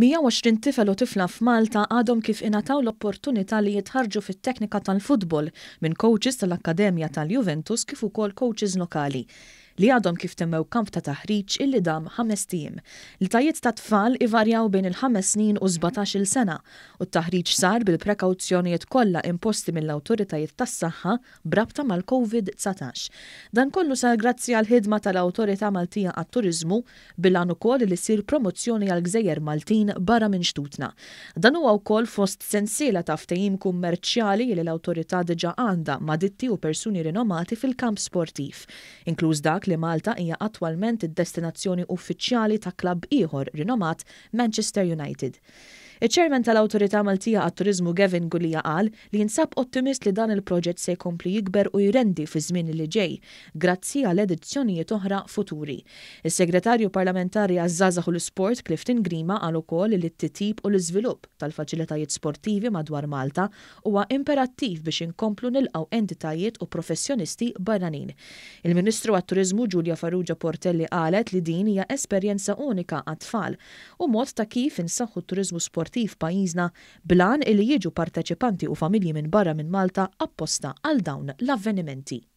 120 tifel u tifla f'Malta għadhom kif ingħataw l-opportunità li jitħarrġu fit-teknika tal-futbol minn coaches tal-Akkademja tal-Juventus kif ukoll coaches lokali li għadhom kif temmew kamp ta' taħriġ illi dam ħamest ijiem. L-etajiet tat-tfal ivarjaw bejn il-ħames snin u 17-il sena u t-taħriġ sar bil-prekawzjonijiet kollha imposti mill-awtoritajiet tas-saħħa b'rabta mal-Covid 19. Dan kollu sar grazzi għall-ħidma tal-Awtorità Maltija għat-Turiżmu bil-għan ukoll li ssir promozzjoni għall-gżejjer Maltin barra minn xtutna. Dan huwa wkoll fost sensiela ta' ftehim kummerċjali li l-Awtorità diġà għandha ma' ditti u persuni rinomati fil-kamp sportiv, inkluż dak li Malta hija attwalment id-destinazzjoni uffiċjali ta' klabb ieħor rinomat Manchester United. Iċ-Chairman tal-Awtorità Maltija għat-Turiżmu Gavin Gulia qal li jinsab ottimist li dan il-proġett se jkompli jikber u jrendi fiż-żmien li ġej, grazzi għal edizzjonijiet oħra futuri. Is-Segretarju Parlamentari għaż-Żgħażagħ u l-Isport Clifton Grima qal ukoll li t-titjib u l-iżvilupp tal-faċilitajiet sportivi madwar Malta huwa imperattiv biex inkomplu nilqgħu entitajiet u professjonisti barranin. Il-Ministru għat-Turiżmu Julia Farrugia Portelli qalet li din hija esperjenza unika għat-tfal u mod ta' kif insaħħu t-turiżmu sportiv f'pajjiżna bl-għan illi jiġu parteċipanti u familji minn barra minn Malta apposta għal dawn l-avvenimenti.